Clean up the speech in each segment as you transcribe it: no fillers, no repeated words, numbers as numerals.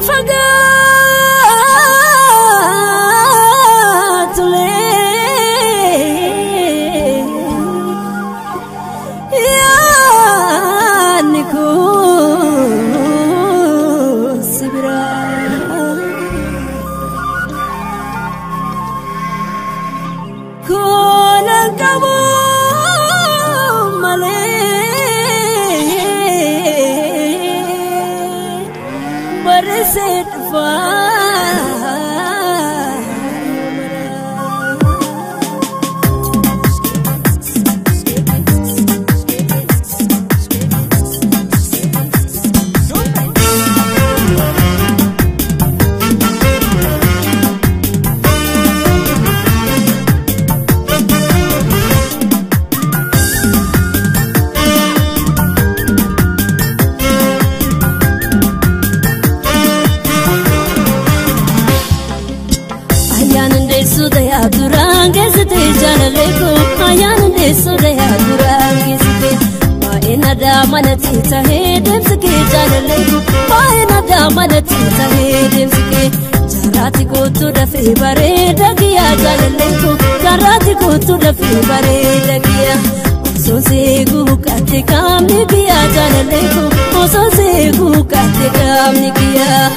Fagaatulee yaadni koo si biraa kola qabu malee barreessee dhufaa. Manati tahee deemsi kee jaalallee baay'ina manati tahee deemsi kee jaarraati kootu dafee bareeda giyyaa jaalallee jaarraati kootu dafee bareeda giyyaa osoo seeguu kaate qaamni giyyaa jaalallee osoo seeguu kaate qaamni giyyaa.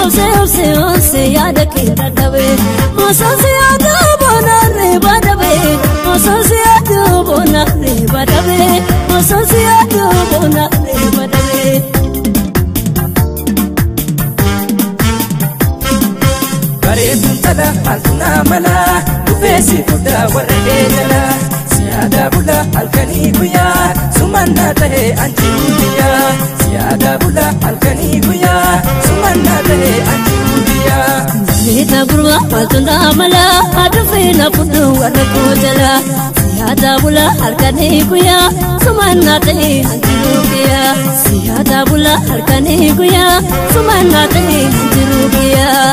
Ose ose ose yaada kee dadhabe osoo si yaada boona reeba dhabe osoo si yaada boona reeba dhabe osoo si yaada boona reeba dhabe. Bareeduun tala maaltu naa mala dhufee si fudhaa warra eegala si yaada bula halkanii guyyaa sumannaa tahee anjiru biyyaa si yaada bula halkanii guyyaa sumannaa tahee anjiru biyyaa. Bareeda gurbaa maaltu naa mala dhufee na fudhu warra koo jala si yaada bula halkanii guyyaa sumannaa tahee anjiru biyyaa si yaada bula halkanii guyyaa sumannaa tahee anjiru biyyaa.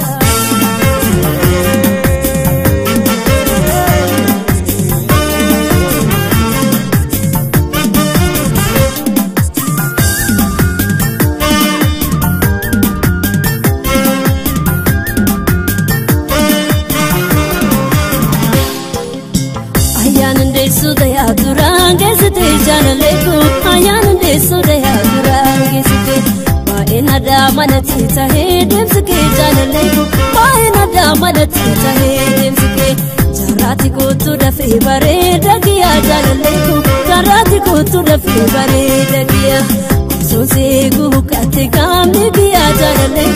Manati tahee deemsi kee jaalallee baay'ina manati tahee deemsi kee jaarraati kootu dafee bareeda giyyaa jaalallee jaarraati kootu dafee bareeda giyyaa osoo seeguu kaate qaamni giyyaa jaalallee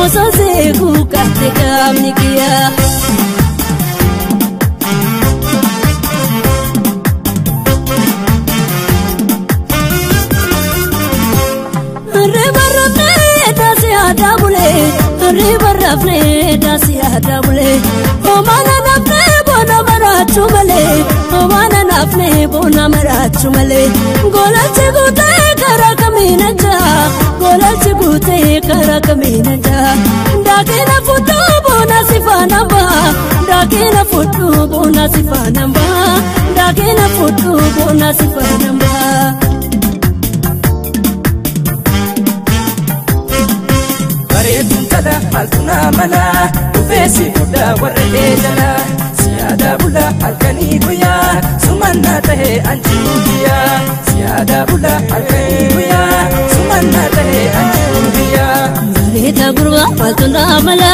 osoo seeguu kaate qaamni giyyaa. Riba daasii aadaa bulee homaana naafnee boona maraachuu malee homaana naafnee boona maraachuu malee goolachi guutee karaa kamiin ajaa goolachi guutee karaa kamiin ajaa daakina fuutuu boona si faana ba'a daakina fuutuu boona si faana ba'a daakina fuutuu boona si faana ba'a. Bareeduun tala maaltu naa mala dhufee si fudhaa warra eegala si yaada bula halkanii guyyaa sumannaa tahee anjiru biyyaa si yaada bula halkanii guyyaa sumannaa tahee anjiru biyyaa. Bareeda gurbaa maaltu naa mala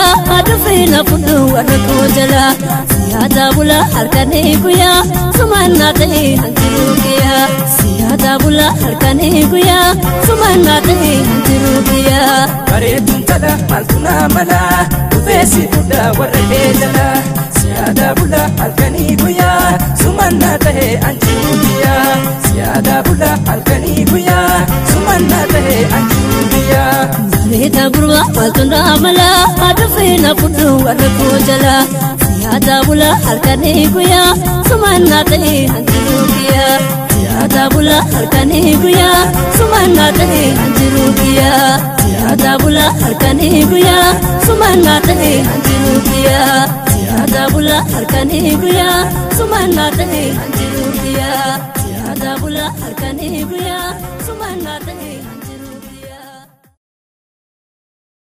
dhufee na fudhu warra koo jala si yaada bula halkanii guyyaa sumannaa tahee anjiru biyyaa si yaada bula halkanii guyyaa sumannaa tahee anjiru biyyaa. Bareeduun tala maaltu naa mala dhufee si fudhaa warra eegala si yaada bula halkanii guyyaa sumannaa tahee anjiru biyyaa si yaada bula halkanii guyyaa sumannaa tahee anjiru biyyaa. Bareeda gurbaa maaltu naa mala dhufee na fudhu warra koo jala si yaada bula halkanii guyyaa sumannaa tahee anjiru biyyaa si yaada bula halkanii guyyaa sumannaa tahee anjiru biyyaa si yaada bula halkanii guyyaa sumannaa tahee anjiru biyyaa. bula halkanii guyyaa, sumannaa ta'e anjiru guyyaa. Siyaada bula halkanii guyyaa.